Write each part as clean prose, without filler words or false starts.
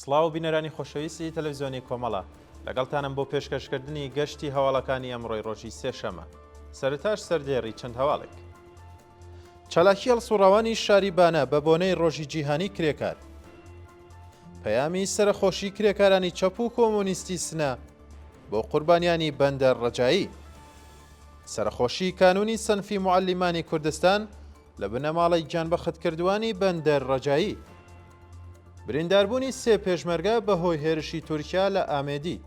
سڵاو بینەرانی خۆشەویستی تەلەڤزیۆنی کۆمەڵە، لەگەڵتانم بۆ پێشکەشکردنی گەشتی هەواڵەکانی ئەمڕۆی ڕۆژی سێشەمە. سەرەتاش سەردێڕی چەند هەواڵێک. چالاکی هەڵسوڕاوانی شاری بانە بە بۆنەی ڕۆژی جیهانی کرێکار. پەیامی سەرەخۆشی کرێکارانی چەپ و کۆمۆنیستی سنە بۆ قوربانیانی بەندەر ڕەجایی. سەرەخۆشی کانوونی سەنفی موعەلیمانی کوردستان لە بنەماڵەی گیانبەختکردووانی بەندەر ڕەجایی. برینداربوونی سێ پێشمەرگە بەهۆی هێرشی تورکیا لە ئامێدی.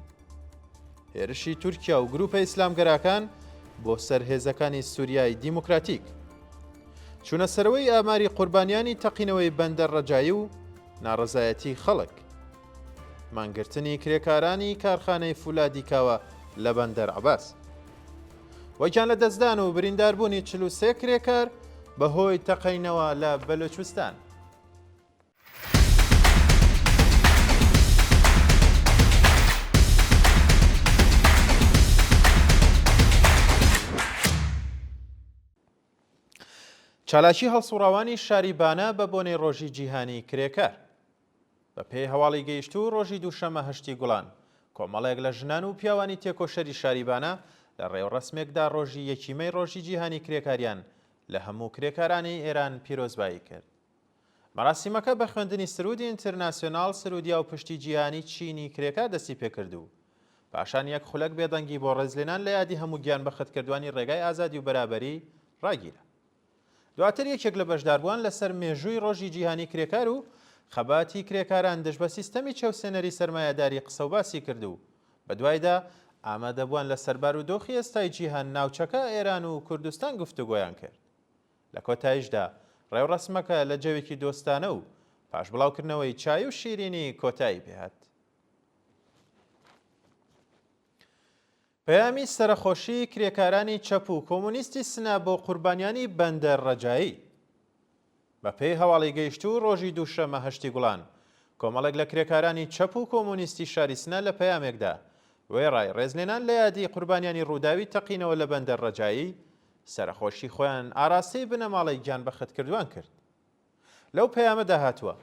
هێرشی تورکیا و گروپە ئیسلامگەراکان بۆ سەر هێزەکانی سوریای دیموکراتیک. چوونە سەرەوەی ئاماری قوربانیانی تەقینەوەی بەندەر ڕەجایی و ناڕەزایەتی خەڵک. مانگرتنی کرێکارانی کارخانەی فولادی کاوە لە بەندەر عەباس. و گیانلەدەستدان و برینداربوونی 43 کرێکار بەهۆی تەقینەوە لە بەلوچستان. چالاکی هەڵسوڕاوانی شاری بانە بە بۆنەی ڕۆژی جیهانی کرێکار. بە پێی هەواڵی گەیشتوو ڕۆژی دووشەمە هەشتی گوڵان کۆمەڵێک لە ژنان و پیاوانی تێکۆشەری شاری بانە لە ڕێوڕەسمێکدا ڕۆژی یەکی مەی ڕۆژی جیهانی کرێکاریان لە هەموو کرێکارانی ئێران پیرۆزبایی کرد. مەراسیمەکە بە خوێندنی سروودی ئینترناسیۆناڵ سروودی هاوپشتی جیهانی چینی کرێکار دەستی پێکرد و پاشان یەک خولەک بێدەنگی بۆ ڕێزلێنان لە یادی هەموو گیانبەختکردوانی ڕێگای ئازادی و بەرابەری ڕاگیرا. دواتر یەکێک لە بەشداربووان لەسەر مێژووی ڕۆژی جیهانی کرێکار و خەباتی کرێکاران دژ بە سیستەمی چەوسێنەری سەرمایەداری قسە و باسی کرد و بەدوایدا ئامادەبووان لەسەر بارودۆخی ئێستای جیهان، ناوچەکە، ئێران و کوردستان گفتوگۆیان کرد. لە کۆتاییشدا ڕێوڕەسمەکە لە جەوێکی دۆستانە و پاش بڵاوکردنەوەی چای و شیرینی کۆتایی پێهات. پەیامی سەرەخۆشی کرێکارانی چەپ و کۆمۆنیستی سنە بۆ قوربانیانی بەندەر ڕەجایی. بە پێی هەواڵی گەیشتوو ڕۆژی دووشەممە هەشتی گوڵان، کۆمەڵێک لە کرێکارانی چەپ و کۆمۆنیستی شاری سنە لە پەیامێکدا وێڕای ڕێزلێنان لە یادی قوربانیانی ڕووداوی تەقینەوە لە بەندەر ڕەجایی، سەرەخۆشی خۆیان ئاراستەی بنەماڵەی گیانبەختکردوان کرد. لەو پەیامەدا هاتووە،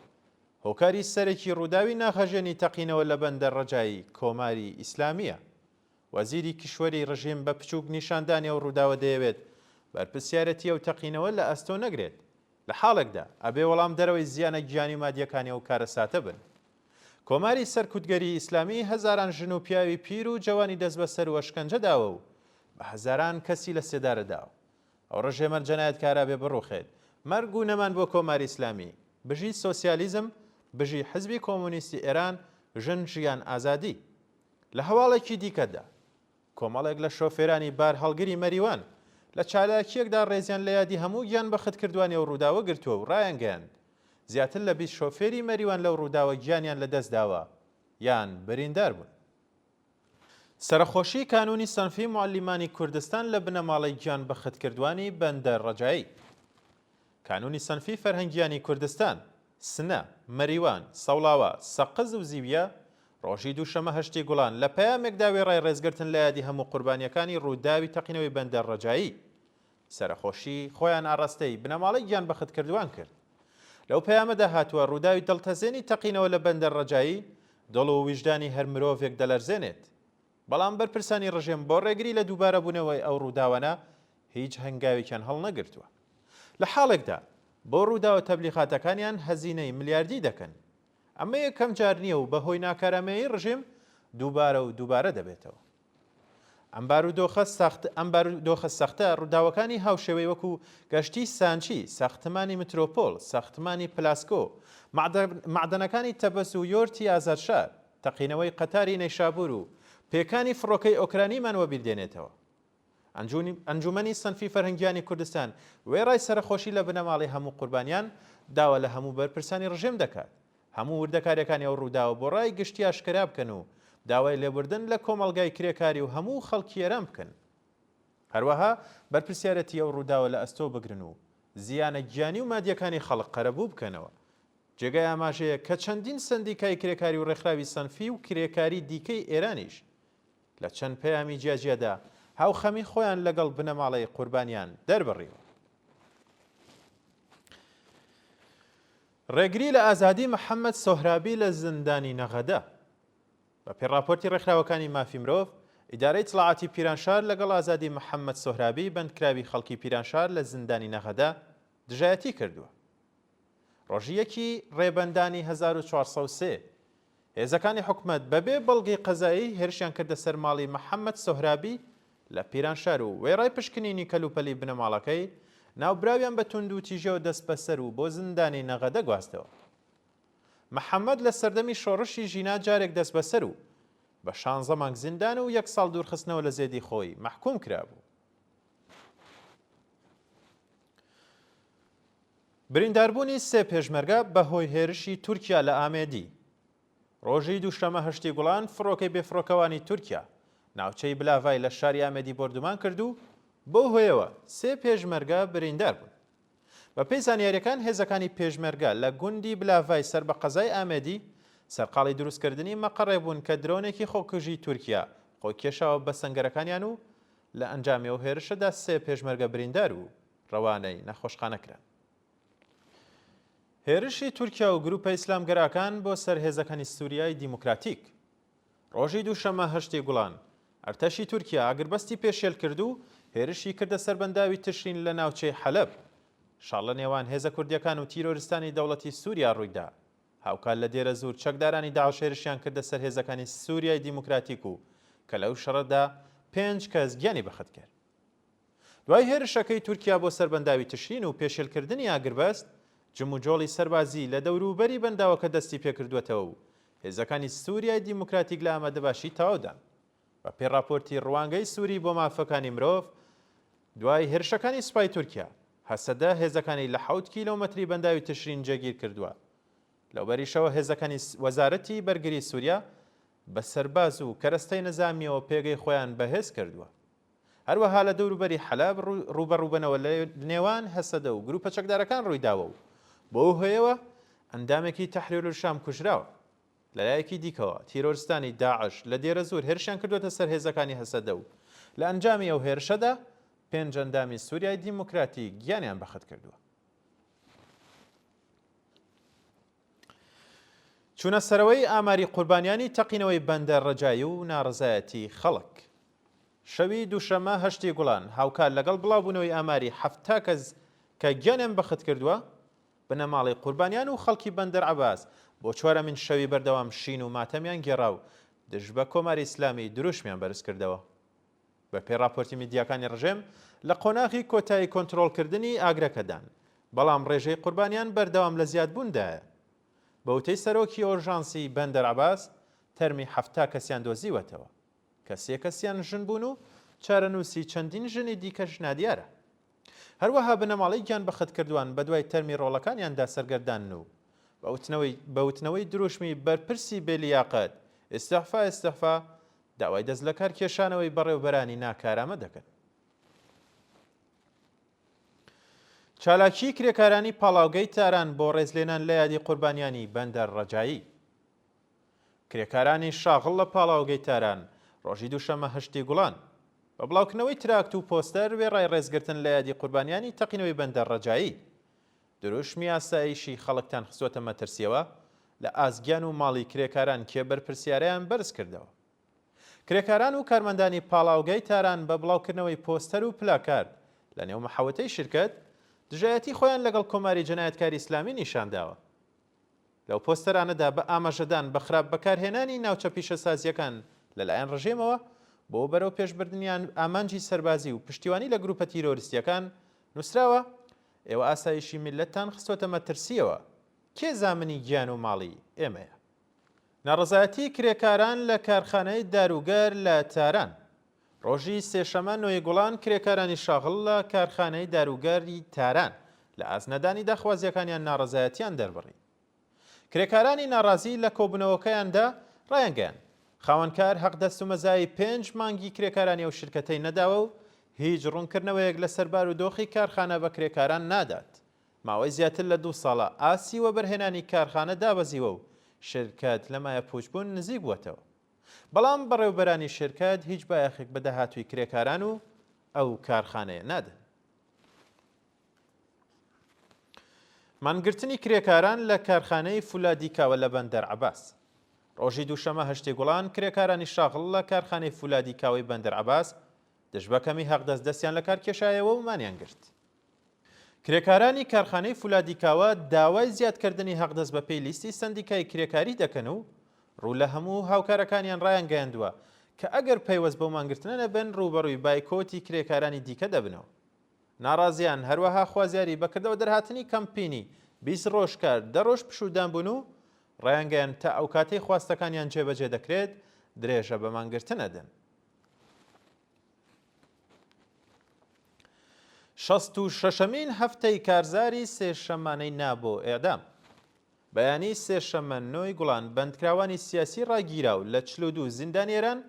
هۆکاری سەرەکی ڕووداوی ناخهەژێنی تەقینەوە لە بەندەر ڕەجایی کۆماری ئیسلامییە. وەزیری کیشوەری ڕژیم بە پچووک نیشاندانی ئەو ڕووداوە دەیەوێت بەرپرسیارەتی ئەو تەقینەوە لە ئەستۆ نەگرێت، لە حاڵێکدا ئەبێ وەڵامدەرەوەی زیانە گیانی و مادییەکانی ئەو کارەساتە بن. کۆماری سەرکوتگەری ئیسلامی هەزاران ژن و پیاوی پیر و جەوانی دەستبەسەر و ئەشکەنجە داوە و بە هەزاران کەسی لە سێدارە داوە. ئەو ڕژێمە جەنایەتکارە بێ بڕوخێت. مەرگ و نەمان بۆ کۆماری ئیسلامی. بژی سۆسیالیزم، بژی حزبی کۆمۆنیستی ئێران، ژن ژیان ئازادی. لە هەواڵێکی دیکەدا، کۆمەڵێک لە شۆفێرانی بارهەڵگری مەریوان لە چالاکییەکدا ڕێزیان لە یادی هەموو گیانبەختکردوانی ئەو ڕووداوە گرتووە و ڕایانگەیاند، زیاتر لە 20 شۆفێری مەریوان لەو ڕووداوە گیانیان لەدەستداوە یان بریندار بوون. سەرەخۆشی کانوونی سەنفی موعەلیمانی کوردستان لە بنەماڵەی گیانبەختکردوانی بەندەر ڕەجایی. کانوونی سەنفی فەرهەنگیانی کوردستان، سنە، مەریوان، سەوڵاوا، سەقز و زیویە، ڕۆژی دووشەمە هەشتی گوڵان لە پەیامێکدا وێڕای ڕێزگرتن لە یادی هەموو قوربانییەکانی ڕووداوی تەقینەوەی بەندەر ڕەجایی، سەرەخۆشی خۆیان ئاڕاستەی بنەماڵەی گیانبەختکردووان کرد. لەو پەیامەدا هاتووە، ڕووداوی دڵتەزێنی تەقینەوە لە بەندەر ڕەجایی، دڵ و ویژدانی هەر مرۆڤێک دەلەرزێنێت. بەڵام بەرپرسانی ڕژێم بۆ ڕێگری لە دووبارەبوونەوەی ئەو ڕووداوانە هیچ هەنگاوێکیان هەڵنەگرتووە. لە حاڵێکدا بۆ ڕووداوە تەبلیغاتەکانیان هەزینەی ملیاردی دەکەن. ئەمە یەکەم جار نییە و بە هۆی ناکارامەیی ڕژێم دووبارە و دووبارە دەبێتەوە. ئەم بارودۆخە سەخت ئەم بارودۆخە سەختە ڕووداوەکانی هاوشێوەی وەکو گەشتی سانچی، ساختمانی مترۆپۆل، ساختمانی پلاسکۆ، مەعدەنەکانی تەبەس و یۆرتی ئازادشار، تەقینەوەی قەتاری نەیشابوور و پێکانی فڕۆکەی ئۆکرانیمان وەبیر دێنێتەوە. ئەنجوومەنی سەنفی فەرهەنگیانی کوردستان وێڕای سەرەخۆشی لە بنەماڵەی هەموو قوربانیان، داوا لە هەموو بەرپرسانی ڕژێم دەکات هەموو وردەکاریەکانی ئەو ڕووداوە بۆ ڕای گشتی ئاشکرا بکەن و داوای لێبوردن لە کۆمەڵگای کرێکاری و هەموو خەڵکی ئێران بکەن. هەروەها بەرپرسیارەتی ئەو ڕووداوە لە ئەستۆ بگرن و زیانە گیانی و مادیەکانی خەڵک قەرەبوو بکەنەوە. جێگای ئاماژەیە کە چەندین سەندیکای کرێکاری و ڕێکخراوی سەنفی و کرێکاری دیکەی ئێرانیش لە چەند پەیامی جیاجیادا هاوخەمی خۆیان لەگەڵ بنەماڵەی قوربانیان دەربڕیوە. ڕێگری لە ئازادی محەممەد سۆهرابی لە زیندانی نەغەدە. بە پێی ڕاپۆرتی ڕێکخراوەکانی مافی مرۆڤ، ئیدارەی ئیتڵاعاتی پیرانشار لەگەڵ ئازادی محەممەد سۆهرابی بەندکراوی خەڵکی پیرانشار لە زیندانی نەغەدە دژایەتی کردووە. ڕۆژی یەکی ڕێبەندانی 1403 هێزەکانی حکومەت بەبێ بەڵگەی قەزایی هێرشیان کردە سەر ماڵی محەممەد سۆهرابی لە پیرانشار و وێڕای پشکنینی کەلوپەلی بنەماڵەکەی، ناوبراویان بە توندوتیژیەوە دەستبەسەر و بۆ زیندانی نەغەدە گواستەوە. محەممەد لە سەردەمی شۆڕشی ژینا جارێک دەستبەسەر و بە شانزە مانگ زیندان و یەک ساڵ دوورخستنەوە لە زێدی خۆی مەحکووم کرابوو. برینداربوونی سێ پێشمەرگە بەهۆی هێرشی تورکیا لە ئامێدی. ڕۆژی دووشەمە هەشتی گوڵان فڕۆکەی بێفڕۆکەوانی تورکیا ناوچەی بلاڤای لە شاری ئامێدی بۆردومان کرد و بەو هۆیەوە سێ پێشمەرگە بریندار بوون. بەپێی زانیارییەکان هێزەکانی پێشمەرگە لە گوندی بلاڤای سەر بە قەزای ئامێدی سەرقاڵی دروستکردنی مەقەڕێک بوون کە درۆنێکی خۆکوژی تورکیا خۆی کێشاوە بە سەنگەرەکانیان و لە ئەنجامی ئەو هێرشەدا سێ پێشمەرگە بریندار و رەوانەی نەخۆشخانە کران. هێرشی تورکیا و گروپە ئیسلامگەراکان بۆ سەر هێزەکانی سوریای دیموکراتیک. ڕۆژی دووشەممە هەشتی گوڵان، ئەرتەشی تورکیا ئاگربەستی پێشێل کرد و هێرشی کردە سەر بەنداوی تشرین لە ناوچەی حەلەب. شەڕ لە نێوان هێزە کوردییەکان و تیرۆریستانی دەوڵەتی سوریا ڕوویدا. هاوکات لە دێرەزوور چەکدارانی داعش هێرشیان کردە سەر هێزەکانی سوریای دیموکراتیک و کە لەو شەڕەدا پێنج کەس گیانی بەخت کرد. دوای هێرشەکەی تورکیا بۆ سەر بەنداوی تشرین و پێشێلکردنی ئاگربەست، جموجۆڵی سەربازی لە دەوروبەری بەنداوەکە دەستیپێکردووەتەوە و هێزەکانی سوریای دیموکراتیک لە ئامادەباشی تەواودان. بەپێی ڕاپۆرتی ڕوانگەی سوری بۆ مافەکانی مرۆڤ، دوای هێرشەکانی سوپای تورکیا، هەسەدە هێزەکانی لە حەوت کیلۆمەتری بەنداوی تشرین جێگیر کردووە. لەوبەریشەوە هێزەکانی وەزارەتی بەرگری سوریا بە سەرباز و کەرەستەی نزامییەوە پێگەی خۆیان بەهێز کردووە. هەروەها لە دەوروبەری حەلەب ڕووبەڕووبەنەوە لە نێوان هەسەدە و گروپە چەکدارەکان ڕوویداوە و بەو هۆیەوە ئەندامێکی تەحریرولشام کوژراوە. لەلایەکی دیکەوە تیرۆرستانی داعش لە دێرەزوور هێرشیان کردووەتە سەر هێزەکانی هەسەدە و لە ئەنجامی ئەو هێرشەدا پێنج ئەندامی سوریای دیموکراتی گیانیان بەخت کردووە. چوونە سەرەوەی ئاماری قوربانیانی تەقینەوەی بەندەر ڕەجایی و ناڕەزایەتی خەڵک. شەوی دووشەممە هەشتی گوڵان، هاوکات لەگەڵ بڵاوبوونەوەی ئاماری 70 کەس کە گیانیان بەخت کردووە، بنەماڵەی قوربانیان و خەڵکی بەندەر عەباس بۆ چوارەمین شەوی بەردەوام شین و ماتەمیان گێڕا و دژ بە کۆماری ئیسلامی دروشمیان بەرزکردەوە. بەپێی ڕاپۆرتی میدیاکانی ڕژێم، لە قۆناغی کۆتایی کۆنترۆڵکردنی ئاگرەکەدان، بەڵام ڕێژەی قوربانیان بەردەوام لە زیادبووندایە. بە وتەی سەرۆکی ئۆژانسی بەندەر عەباس، تەرمی 70 کەسیان دۆزیوەتەوە، کە سێ کەسیان ژن بوون و چارەنووسی چەندین ژنی دیکەش نادیارە. هەروەها بنەماڵەی گیانبەختکردووان بەدوای تەرمی ڕۆڵەکانیاندا سەرگەردانن و بە وتنەوەی دروشمی بەرپرسی بێ لیاقەت، استعفا استعفا، داوای دەست لەکار کێشانەوەی بەڕێوبەرانی ناکارامە دەکەن. چالاکیی کرێکارانی پاڵاوگەی تاران بۆ ڕێزلێنان لە یادی قوربانیانی بەندەر ڕەجایی. کرێکارانی شاغڵ لە پاڵاوگەی تاران ڕۆژی دووشەممە هەشتی گوڵان بە بڵاوکردنەوەی تراکت و پۆستەر وێڕای ڕێزگرتن لە یادی قوربانیانی تەقینەوەی بەندەر ڕەجایی دروشمی ئاسایشی خەڵکتان خستووەتە مەترسییەوە، لە ئاست گیان و ماڵی کرێکاران کێ بەرپرسیارەیان بەرز کردەوە. کرێکاران و کارمەندانی پاڵاوگەی تاران بە بڵاوکردنەوەی پۆستەر و پلاکارد لە نێو محەوەتەی شیرکەت، دژایەتی خۆیان لەگەڵ کۆماری جەنایەتکاری ئیسلامی نیشان داوە. لەو پۆستەرانەدا بە ئاماژەدان بە خراپ بەکارهێنانی ناوچە پیشەسازییەکان لەلایەن ڕژێمەوە بۆ بەرەوپێشبردنی ئامانجی سەربازی و پشتیوانی لە گروپە تیرۆریستییەکان نووسراوە، ئێوە ئاسایشی میللەتتان خستووەتە مەترسییەوە، کێ زامنی گیان و ماڵی ئێمەیە؟ ناڕەزایەتی کرێکاران لە کارخانەی داروگەر لە تاران ڕۆژی سێشەمە نۆی گوڵان کرێکارانی شاغڵ لە کارخانەی داروگەری تاران لە ئاست نەدانی داخوازییەکانیان ناڕەزایەتیان دەربڕی. کرێکارانی ناڕازی لە کۆبوونەوەکەیاندا ڕایانگەیاند، خاوەنکار حەقدەست و مەزای پێنج مانگی کرێکارانی ئەو شیرکەتەی نەداوە و هیچ ڕوونکردنەوەیەک لەسەر بارودۆخی کارخانە بە کرێکاران نادات. ماوەی زیاتر لە دوو ساڵە ئاستی وەبەرهێنانی کارخانە دابەزیوە و شیرکەت لە مایەپووچبوون نزیک بووەتەوە. بەڵام بەڕێوبەرانی شیرکەت هیچ بایەخێک بە داهاتووی کرێکاران و ئەو کارخانەیە نادەن. مانگرتنی کرێکاران لە کارخانەی فولادی کاوە لە بەندەر عەباس. ڕۆژی دووشەمە هەشتی گوڵان کرێکارانی شاغڵ لە کارخانەی فولادی کاوەی بەندەر عەباس دژ بە کەمی هەقدەست دەستیان لەکار کێشایەوە و مانیان گرت. کرێکارانی کارخانەی فولادی کاوە داوای زیادکردنی هەقدەست بەپێی لیستی سەندیکای کرێکاری دەکەن و ڕوو لە هەموو هاوکارەکانیان ڕایانگەیاندووە کە ئەگەر پەیوەست بەو مانگرتنە نەبن ڕووبەڕووی بایکۆتی کرێکارانی دیکە دەبنەوە. ناڕازیان هەروەها خوازیاری بەکردەوە دەرهاتنی کەمپینی 20 ڕۆژ کار دە ڕۆژ پشوودان بوون و ڕایانگەیاند تا ئەوکاتەی خواستەکانیان جێبەجێ دەکرێت درێژە بە مانگرتن ئەدەن. شەست و شەشەمین هەفتەی کارزاری سێشەممانەی نا بۆ ئێعدام. بەیانی سێشەممە نۆی گوڵان بەندکراوانی سیاسی ڕاگیراو لە 42 زیندانی ئێران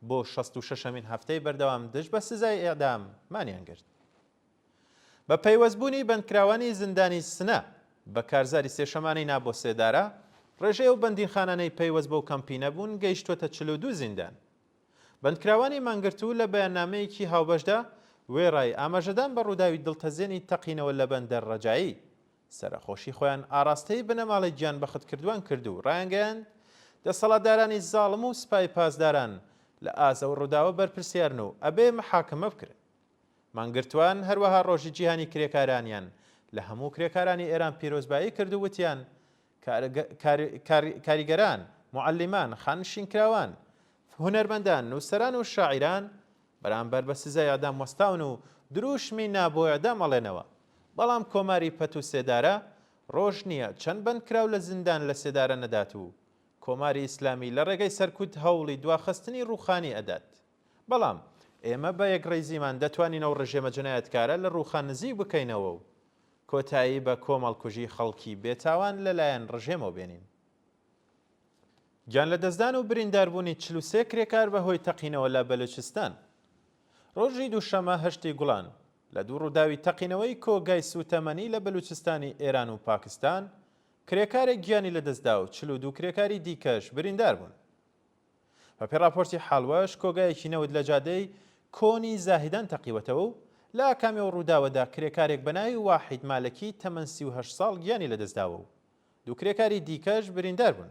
بۆ 66مین هەفتەی بەردەوام دژ بە سزای ئێعدام مانیان گرت. بە پەیوەستبوونی بەندکراوانی زیندانی سنە بە کارزاری سێشەمانەی نا بۆ سێدارە، ڕێژەی ئەو بەندینخانانەی پەیوەست بەو کەمپینە بوون گەیشتووەتە 42 زیندان. بەندکراوانی مانگرتوو لە بەیاننامەیەکی هاوبەشدا وێڕای ئاماژەدان بە ڕووداوی دڵتەزێنی تەقینەوە لە بەندەر ڕەجایی، سەرەخۆشی خۆیان ئاڕاستەی بنەماڵەی گیانبەختکردووان کرد و ڕایانگەیاند، دەسەڵاتدارانی زاڵم و سپای پاسداران لە ئاست ئەو ڕووداوە بەرپرسیارن و ئەبێ محاکمە بکرێن. مانگرتووان هەروەها ڕۆژی جیهانی کرێکارانیان لە هەموو کرێکارانی ئێران پیرۆزبایی کرد و وتیان، کاریگەران، موعەلیمان، خانشینکراوان، هونەرمەندان، نووسەران و شاعیران بەرامبەر بە سزای ئێعدام وەستاون و درووشمی نا بۆ ئێعدام ئەڵێنەوە، بەڵام کۆماری پەت و سێدارە ڕۆژ نییە چەند بەندکراو لە زیندان لە سێدارە نەدات و کۆماری ئیسلامی لە ڕێگەی سەرکوت هەوڵی دواخستنی ڕووخانی ئەدات. بەڵام ئێمە بە یەکڕیزیمان دەتوانین ئەو ڕژێمە جەنایەتکارە لە ڕووخان نزیک بکەینەوە و کۆتایی بە کۆمەڵکوژی خەڵکی بێتاوان لەلایەن ڕژێمەوە بێنین. گیانلەدەستدان و برینداربوونی 43 کرێکار بەهۆی تەقینەوە لە بەلوچستان. ڕۆژی دووشەممە هەشتی گوڵان، لە دوو ڕووداوی تەقینەوەی کۆگای سووتەمەنی لە بەلوچستانی ئێران و پاکستان، کرێکارێک گیانی لەدەستدا و 42 کرێکاری دیکەش بریندار بوون. بەپێی ڕاپۆرتی حاڵوەش، کۆگایەکی نەوت لە جادەی کۆنی زاهیدان تەقیوەتەوە و لە ئاکامی ئەو ڕووداوەدا کرێکارێک بە ناوی واحید مالکی تەمەن 38 ساڵ گیانی لەدەستداوە و دوو کرێکاری دیکەش بریندار بوون.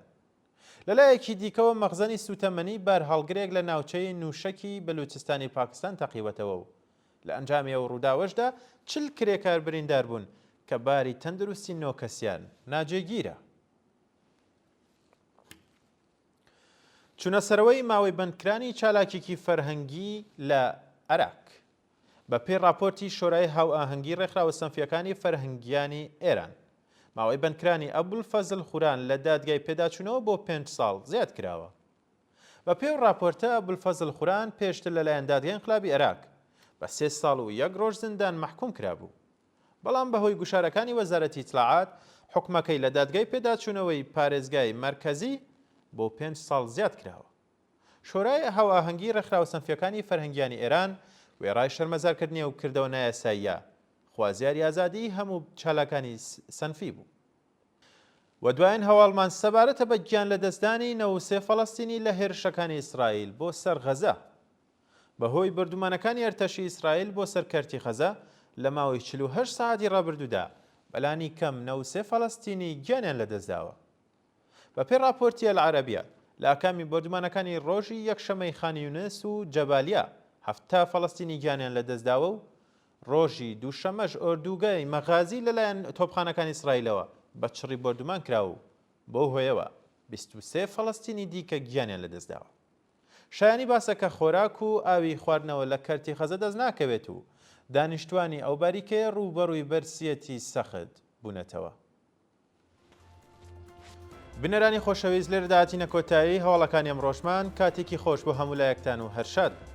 لەلایەکی دیکەوە مەخزەنی سووتەمەنی بارهەڵگرێک لە ناوچەی نوشەکی بەلوچستانی پاکستان تەقیوەتەوە و لە ئەنجامی ئەو ڕووداوەشدا 40 کرێکار بریندار بوون کە باری تەندروستی نۆ کەسیان ناجێگیرە. چونەسەرەوەی ماوەی بەندکرانی چالاکێکی فەرهەنگی لە ئەراک. بە پێی ڕاپۆرتی شۆرای هاوئاهەنگی ڕێکخراوە سەنفییەکانی فەرهەنگیانی ئێران، ماوەی بەندکرانی ئەبولفەزل خوران لە دادگای پێداچوونەوە بۆ پێنج ساڵ زیاد کراوە. بە پێی ئەو ڕاپۆرتە ئەبولفەزل خوران پێشتر لەلایەن دادگای ئینقلابی ئەراک بە سێ ساڵ و یەک ڕۆژ زیندان مەحکووم کرابوو. بەڵام بەهۆی گوشارەکانی وەزارەتی ئیتلاعات حوکمەکەی لە دادگای پێداچوونەوەی پارێزگای مەرکەزی بۆ پێنج ساڵ زیاد کراوە. شۆرای هاوئاهەنگی ڕێکخراوە سەنفییەکانی فەرهەنگیانی ئێران وێڕای شەرمەزارکردنی ئەو کردەوە نایاساییە، خوازیاری ئازادیی هەموو چالاکانی سەنفی بوو. و دوایین هەواڵمان سەبارەتە بە گیانلەدەستدانی 93 فەڵەستینی لە هێرشەکانی ئیسرائیل بۆ سەر غەزە. بەهۆی بۆردومانەکانی ئەرتەشی ئیسرائیل بۆ سەر کەرتی غەزە لە ماوەی 48 سەعاتی ڕابردوودا بەلانی کەم 93 فەڵەستینی گیانیان لەدەستداوە. بەپێی ڕاپۆرتی ئەلعەرەبیە، لە ئاکامی بۆردومانەکانی ڕۆژی یەکشەممەی خان یونس و جەبالیا 70 فەڵەستینی گیانیان لەدەستداوە و ڕۆژی دووشەممەش ئۆردوگای مەغازی لەلایەن تۆپخانەکانی ئیسرائیلەوە بە چڕی بۆردومان کرا و بەو هۆیەوە 23 فەڵەستینی دیکە گیانیان لەدەستداوە. شایانی باسە کە خۆراک و ئاوی خواردنەوە لە کەرتی غەزە دەست ناکەوێت و دانیشتوانی ئەو باریکەیە ڕووبەڕووی برسیەتی سەخت بوونەتەوە. بینەرانی خۆشەویست لێرەدا هاتینە کۆتایی هەواڵەکانی ئەمڕۆشمان، کاتێکی خۆش بۆ هەموو لایەکتان و هەر شاد بن.